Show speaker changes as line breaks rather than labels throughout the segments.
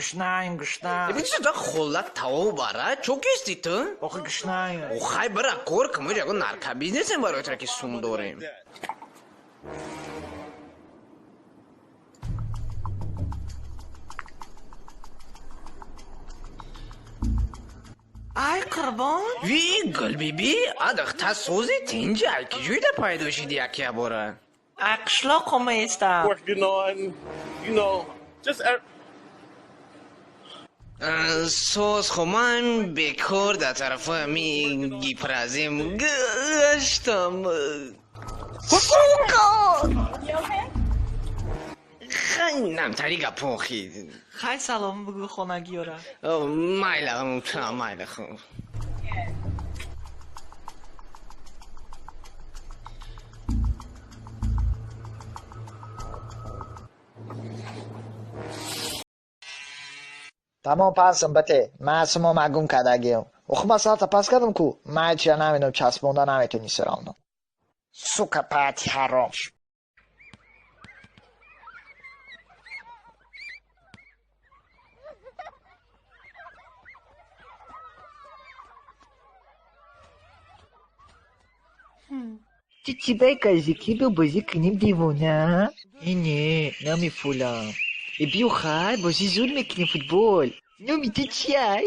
Гушнаем, гушнаем.
Бисёр холат таво бара, чо кисти ту?
Охи гушнаем.
Охай бара кор кун, мо ягон наркобизнесем барои тра ки сум дорем.
Ай қурбон.
Ви Гулбиби, а духта сози тинҷа, ай ки ҷойда пайдо шиди якя бора?
Ай қишлоқ омаистам.
Working on, you know, just
Соз хо, ман бекор дар тарафҳои ми гипразем гаштам. Сука! Хай намтари гапохи.
Хай салом бугӯ хонагиёра.
Майла, майла хуб.
Тамом пасм бате, ман сумо магум кардагиам. Охи ман саата пас кардам ку, ман чия намедонам, часпонда наметони всё равно. Сука пати ҳаром. Ти чидай кажи, ки бил бозӣ кунем девона? Э не, намефулам. Э биё хай, бозӣ зуд мекунем футбол. Номи ту чиай?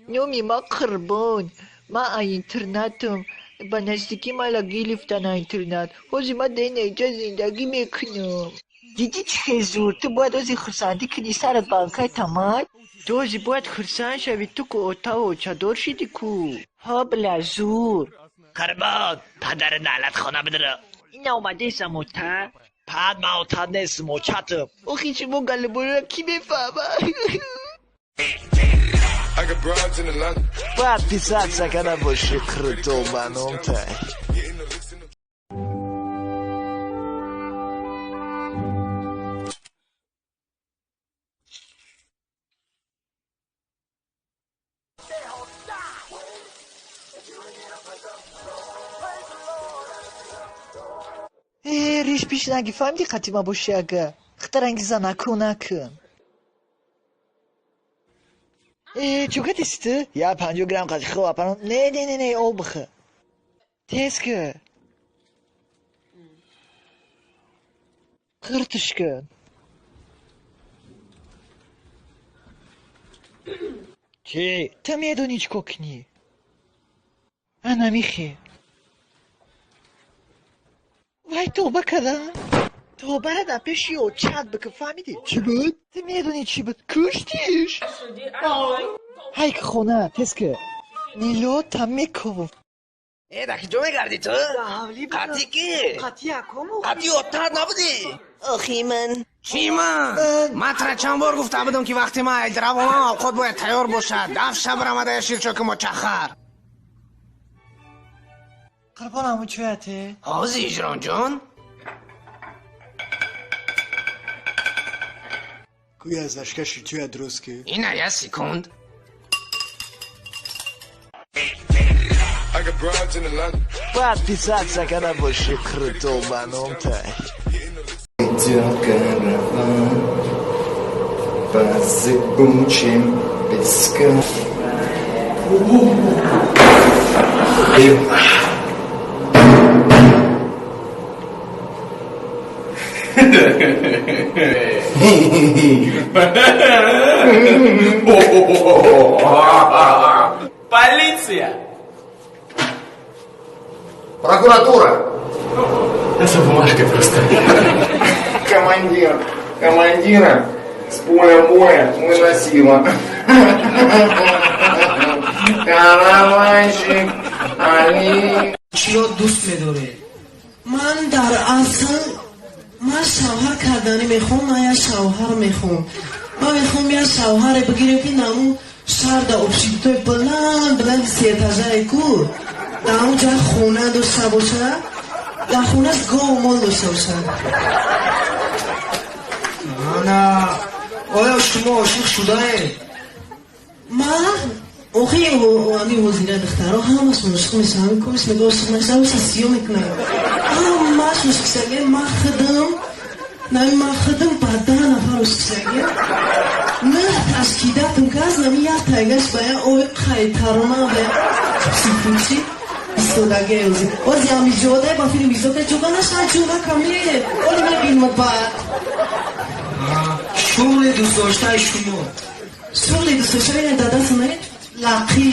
Номи ма Қурбон. Ма а интернатам. Ба наздикӣ мала гирифтан а интернат. Ҳозир ма дар инҷа зиндагӣ мекунам. Дидӣ чӣ хел зур? Ту бояд ҳозир хурсандӣ кунӣ, сарат банкаи тамад. Ту ҳозир бояд хурсанд шавӣ, ту ку отаву очадор шидӣ ку. Ҳа бля, зур.
Қурбон, падари налат хона бидро.
Ина омадесам ота?
Пад ман отат нестам, очатам.
Охи шумо галиборо кӣ мефаҳмад?
Подписаться када боши круто ба номта.
Э, риш пиш наги, фаҳмидӣ қати ма боши ага? Хитарангиза накун, накун. Э, чо кардиси ту?
Я 50 грамм қати хоб апарам.
Не, не, не, не, об бихӯр. Тез кун. Қиртиш кун.
Чӣ?
Ту медонӣ чӣ кор кунӣ? Ана михе. Вай тоба кардам. Тобара дар пеши очат бикун, фаҳмидӣ?
Чӣ буд?
Ту медонӣ чӣ буд? Куштиш? Ҳай ки хона, тез ки. Нилота мековам.
Э, дар ки ҷо мегардӣ ту? Қатӣ ки?
Қатӣ якому.
Қатӣ отат набудӣ?
Охи ман.
Чӣ ман? Ман тра чанд бор гуфта будам, ки вақте ман айдравонам овқот бояд тайёр бошад. Даф шаб рамадая ширчоки мочахар.
Қурбон аму чӯяте?
Ҳозир Иҷронҷон.
Куя аз ашка ширчоя дуруст ки?
Ина я секунд.
Подписаться када боши круто ба номта.
Идет караван по зыбучим пескам.
Полиция!
Прокуратура!
Это бумажка просто.
Командир, командира с поля боя выносила. Караванщик Али.
Чиро дӯст медоред? Ман дар асл ман шавҳар карданӣ мехоҳам, ман як шавҳар мехоҳам. Ман мехоҳам як шавҳаре бигирем, ки намун шаҳр дар общежитои баланд баланди сеэтажае ку, дар он ҷо хона дошта бошад, дар хонаш гову мол дошта бошад.
Ана, оё шумо ошиқ шудаед?
Ман? Охи, ҳамин ҳозира духтаро ҳамашон ошиқ мешаванд. Ҳамин комиш мега ошиқ нашава, оша сиё мекунад. Ҳамаш ошиқ шудагиам. Ман худам, нами ман худам ба 10 нафар ошиқ шудагиам. На ташкидатум каз нами як тайгаш ба я ой қайтарма ба я чипси-пучи истодаге ози. Ози ами ҷода ба филм изода ҷога наша ҷога каме. Оли мебинмад баъд.
Шуғли дӯстдоштаи шумо?
Шуғли дӯстдоштаи дадасуне лақӣ.